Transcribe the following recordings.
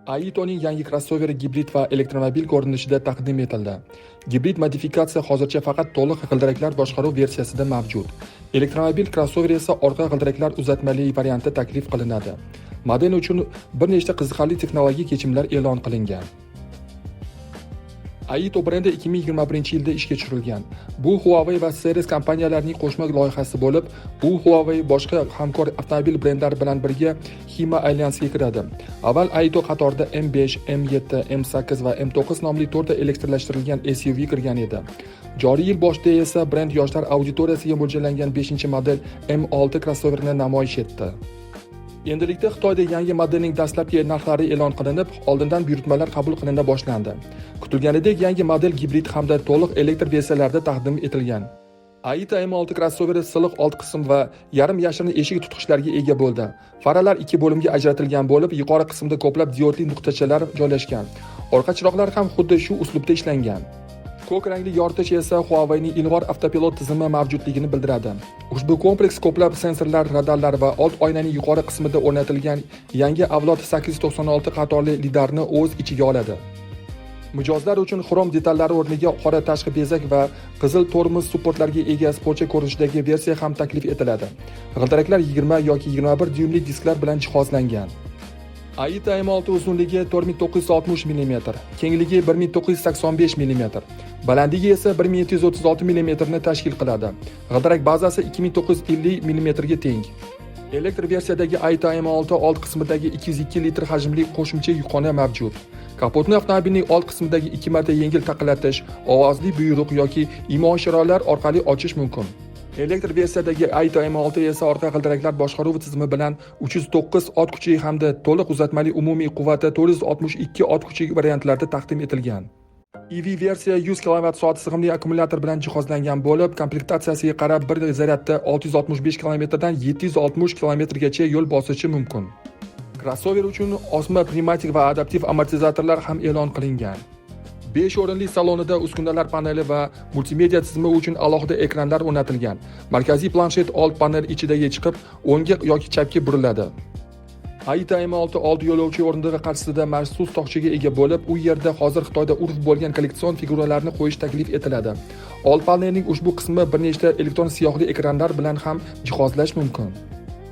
Aitoning yangi krossoveri gibrid va elektromobil ko'rinishida taqdim etildi. Gibrid modifikatsiya hozircha faqat to'liq g'ildiraklar boshqaruv versiyasida mavjud. Elektromobil krossover esa orqa g'ildiraklar uzatmali varianti taklif qilinadi. Model uchun bir nechta qiziqarli texnologik yechimlar e'lon qilingan. Aito brendi 2021-yilda ishga tushirilgan. Bu Huawei va Seres kompaniyalarining qo'shma loyihasi bo'lib, u Huawei boshqa hamkor avtomobil brendlari bilan birga HIMA alyansiga kiradi. Avval Aito qatorida M5, M7, M8 va M9 nomli to'rtta elektrlashtirilgan SUV kirgan edi. Joriy yil boshida esa brend yoshlar auditoriyasiga mo'ljallangan 5-model M6 krossoverini namoyish etdi. Endilikda Xitoyda yangi modelning dastlabki narxlari e'lon qilinib, oldindan buyurtmalar qabul qilina boshlandi. Kutilganidek, yangi model gibrid hamda to'liq elektr versiyalarida taqdim etilgan. Aito M6 krossoveri silliq old qism va yarim yashirin eshik tutqichlarga ega bo'ldi. Faralar ikki bo'limga ajratilgan bo'lib, yuqori qismda ko'plab diodli nuqtachalar joylashgan. Orqa chiroqlar ham xuddi shu uslubda ishlangan. Ko'k rangli yoritish esa Huaweining ilg'or avtopilot tizimi mavjudligini bildiradi. Ushbu kompleks ko'plab sensorlar, radarlar va old oynaning yuqori qismida o'rnatilgan yangi avlod 896 qatorli lidarni o'z ichiga oladi. Mijozlar uchun xrom detallari o'rniga qora tashqi bezak va qizil tormoz supportlarga ega sportchi ko'rinishidagi versiya ham taklif etiladi. G'ildiraklar 20 yoki 21 dyuymlik disklar bilan jihozlangan. Aito M6 uzunligi 4960 mm, kengligi 1985 mm, balandligi esa 1736 mm ni tashkil qiladi. G'ildirak bazasi 2950 mm ga teng. Elektr versiyadagi Aito M6 old qismidagi 202 litr hajmli qo'shimcha yukxona mavjud. Kapotni avtomobilning old qismidagi ikki marta yengil taqillatish, ovozli buyruq yoki imo ishoralar orqali ochish mumkin. Elektr versiyadagi Aito M6 esa orqa g'ildiraklar boshqaruvi tizimi bilan 309 ot kuchi hamda to'liq uzatmali umumiy quvvati 462 ot kuchi variantlarda taqdim etilgan. EV versiya 100 kWh sig'imli akkumulyator bilan jihozlangan bo'lib, komplektatsiyasiga qarab bir zaryadda 665 km dan 760 km gacha yo'l bosishi mumkin. Krossover uchun osma pnevmatik va adaptiv amortizatorlar ham e'lon qilingan. 5 o'rinli salonida uskunalar paneli va multimedia tizimi uchun alohida ekranlar o'rnatilgan. Markaziy planshet old panel ichidagi chiqib, o'ngga yoki chapga buriladi. Aito M6 old yo'lovchi o'rindig'i qarshisida maxsus tokchaga ega bo'lib, u yerda hozir Xitoyda urf bo'lgan kolleksion figuralarni qo'yish taklif etiladi. Old panelning ushbu qismi bir nechta elektron siyohli ekranlar bilan ham jihozlash mumkin.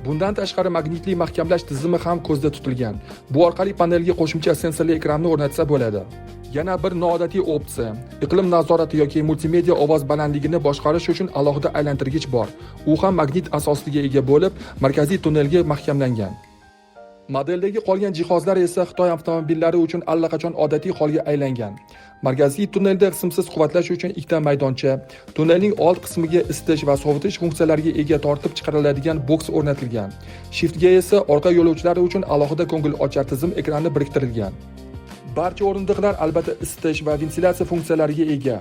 Bundan tashqari, magnitli mahkamlash tizimi ham ko'zda tutilgan. Bu orqali panelga qo'shimcha sensorli ekranni o'rnatsa bo'ladi. Yana bir noodatiy opsiya: iqlim nazorati yoki multimedia ovoz balandligini boshqarish uchun alohida aylantirgich bor. U ham magnit asosliga ega bo'lib, markaziy tunnelga mahkamlangan. Modeldagi qolgan jihozlar esa Xitoy avtomobillari uchun allaqachon odatiy holga aylangan. Markaziy tunnelda simsiz quvvatlash uchun ikkita maydoncha, tunnelning old qismiga isitish va sovutish funksiyalariga ega tortib chiqariladigan boks o'rnatilgan. Shiftga esa orqa yo'lovchilar uchun alohida ko'ngilochar tizim ekrani biriktirilgan. Barcha o'rindiqlar albatta isitish va ventilyatsiya funksiyalariga ega.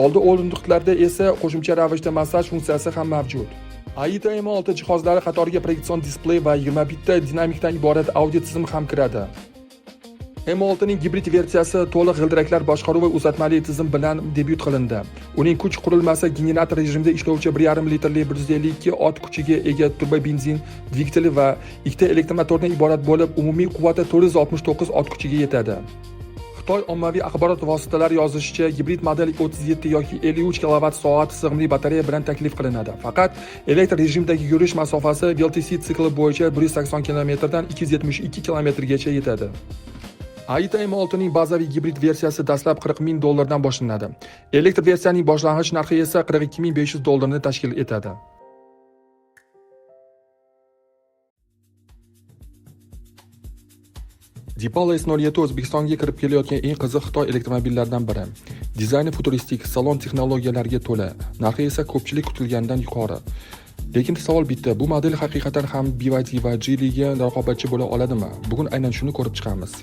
Oldi o'rindiqlarda esa qo'shimcha ravishda massaj funksiyasi ham mavjud. Aito M6 jihozlari qatoriga proyeksion displey va 21 ta dinamikdan iborat audio tizim ham kiradi. M6 ning gibrid versiyasi to'liq g'ildiraklar boshqaruvi uzatmali tizim bilan debyut qilindi. Uning kuch qurilmasi generator rejimida ishlovchi 1,5 litrli 152 ot kuchiga ega turbo benzin dvigateli va ikkita elektromotordan iborat bo'lib, umumiy quvvati 469 ot kuchiga yetadi. Xitoy ommaviy axborot vositalari yozishicha, gibrid model 37 yoki 53 kilovat soat sig'imli batareya bilan taklif qilinadi. Faqat elektr rejimdagi yurish masofasi WLTC sikli bo'yicha 180 km dan 272 km gacha yetadi. Aito M6 ning bazaviy gibrid versiyasi dastlab 40 ming dollardan boshlanadi. Elektr versiyaning boshlang'ich narxi esa 42 500 dollarni tashkil etadi. Deepal S07 O'zbekistonga kirib kelayotgan eng qiziq Xitoy elektromobillaridan biri. Dizayni futuristik, salon texnologiyalarga to'la, narxi esa ko'pchilik kutilganidan yuqori. Lekin savol bitta: bu model haqiqatan ham BYD va Geelyga raqobatchi bo'la oladimi? Bugun aynan shuni ko'rib chiqamiz.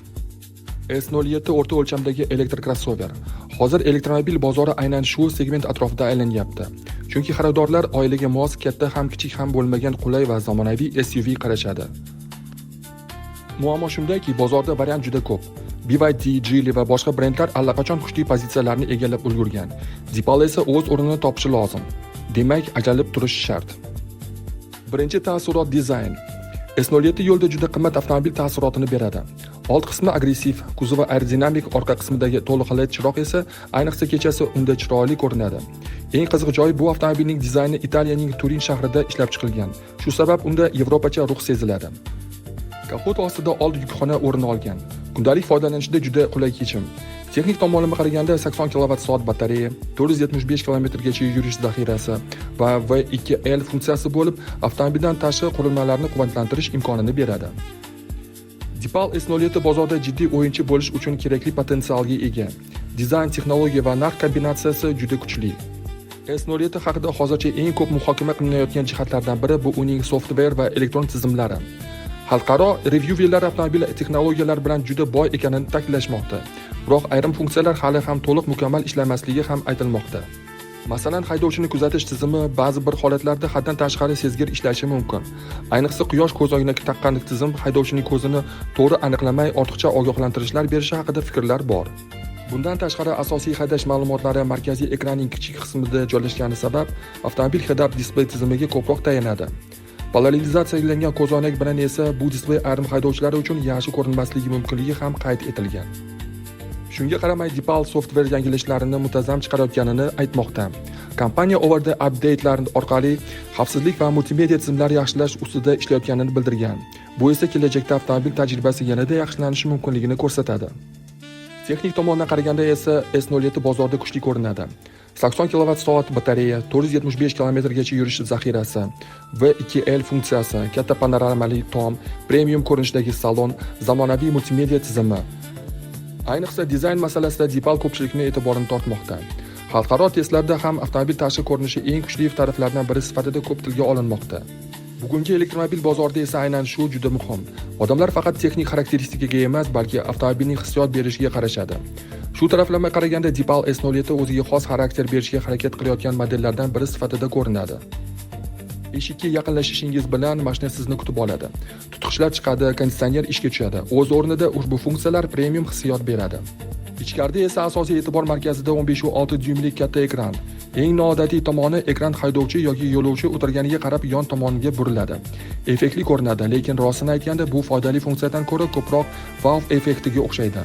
S07 o'rta o'lchamdagi elektr krossover. Hozir elektromobil bozori aynan shu segment atrofida aylanyapti. Chunki xaridorlar oilaga mos, katta ham, kichik ham bo'lmagan qulay va zamonaviy SUV qarashadi. Muammo shundaki, bozorda variant juda ko'p. BYD, Geely va boshqa brendlar allaqachon kuchli pozitsiyalarni egallab ulgurgan. Deepal esa o'z o'rnini topishi lozim. Demak, ajralib turishi shart. Birinchi taassurot: dizayn. S07 yo'lda juda qimmat avtomobil taassurotini beradi. Old qismi agressiv, kuzovi aerodinamik, orqa qismidagi to'liq LED chiroq esa ayniqsa kechasi unda chiroyli ko'rinadi. Eng qiziq joyi, bu avtomobilning dizayni Italiyaning Turin shahrida ishlab chiqilgan. Shu sabab unda yevropacha ruh seziladi. Kapot ostida old yukxona o'rin olgan. Kundalik foydalanishda juda qulay yechim. Texnik tomonlama qaraganda, 80 kilovat-soat batareya, 475 kilometrgacha yurish zaxirasi va V2L funksiyasi bo'lib, avtomobildan tashqi qurilmalarni quvvatlantirish imkonini beradi. Deepal S07 bozorda jiddiy o'yinchi bo'lish uchun kerakli potensialga ega. Dizayn, texnologiya va narx kombinatsiyasi juda kuchli. S07 haqida hozircha eng ko'p muhokama qilinayotgan jihatlardan biri bu uning software va elektron tizimlari. Xalqaro revyuerlar avtomobil texnologiyalar bilan juda boy ekanini ta'kidlashmoqda. Biroq ayrim funksiyalar hali ham to'liq mukammal ishlamasligi ham aytilmoqda. Masalan, haydovchini kuzatish tizimi ba'zi bir holatlarda haddan tashqari sezgir ishlashi mumkin. Ayniqsa quyosh ko'zoynagi taqqan tizim haydovchining ko'zini to'g'ri aniqlamay, ortiqcha ogohlantirishlar berishi haqida fikrlar bor. Bundan tashqari, asosiy haydash ma'lumotlari markaziy ekranning kichik qismida joylashgani sabab avtomobil head-up displey tizimiga ko'proq tayanadi. Polarizatsiyalangan ko'zoynak bilan esa bu displey ayrim haydovchilar uchun yaxshi ko'rinmasligi mumkinligi ham qayd etilgan. Shunga qaramay, Deepal software yangilishlarini muntazam chiqarayotganini aytmoqda. Kompaniya over the updatelar orqali xavfsizlik va multimedia tizimlari yaxshilash ustida ishlayotganini bildirgan. Bu esa kelajakda avtomobil tajribasi yanada yaxshilanishi mumkinligini ko'rsatadi. Texnik tomondan qaraganda esa S07 bozorda kuchli ko'rinadi. 80 kilovat-soat batareya, 475 kilometrgacha yurish zaxirasi, V2L funksiyasi, katta panoramali tom, premium ko'rinishdagi salon, zamonaviy multimedia tizimi. Ayniqsa dizayn masalasida Deepal ko'pchilikni e'tiborini tortmoqda. Xalqaro testlarda ham avtomobil tashqi ko'rinishi eng kuchli taraflardan biri sifatida ko'p tilga olinmoqda. Bugungi elektromobil bozorida esa aynan shu juda muhim. Odamlar faqat texnik xarakteristikaga emas, balki avtomobilning hissiyot berishiga qarashadi. Shu taraflama qaraganda, Deepal S07 o'ziga xos xarakter berishga harakat qilayotgan modellardan biri sifatida ko'rinadi. Eshikka yaqinlashishingiz bilan mashina sizni kutib oladi. Tutqichlar chiqadi, konditsioner ishga tushadi. O'z o'rnida ushbu funksiyalar premium hissiyot beradi. Ichkarida esa asosiy e'tibor markazida 15,6 dyuymlik katta ekran. Eng noodatiy tomoni, ekran haydovchi yoki yo'lovchi o'tirganiga qarab yon tomonga buriladi. Effektli ko'rinadi, lekin rostini aytganda, bu foydali funksiyadan ko'ra ko'proq wow effektiga o'xshaydi.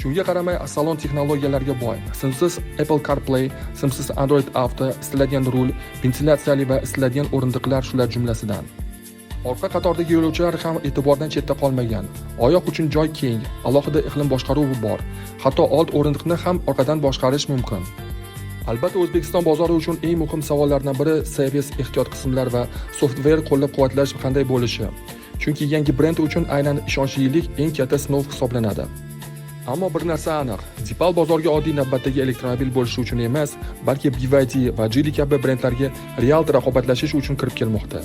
Shunga qaramay, salon texnologiyalarga boy. Simsiz Apple CarPlay, simsiz Android Auto, isitiladigan rul, ventilyatsiyali va isitiladigan o'rindiqlar shular jumlasidan. Orqa qatordagi yo'lovchilar ham e'tibordan chetda qolmagan. Oyoq uchun joy keng, alohida iqlim boshqaruvi bor. Hatto old o'rindiqni ham orqadan boshqarish mumkin. Albatta, O'zbekiston bozori uchun eng muhim savollardan biri servis, ehtiyot qismlar va software qo'llab-quvvatlash qanday bo'lishi. Chunki yangi brend uchun aynan ishonchlilik eng katta sinov hisoblanadi. Ammo bir narsa aniq: Deepal bozorga oddiy navbatdagi elektromobil bo'lishi uchun emas, balki BYD va Geely kabi brendlarga real raqobatlashish uchun kirib kelmoqda.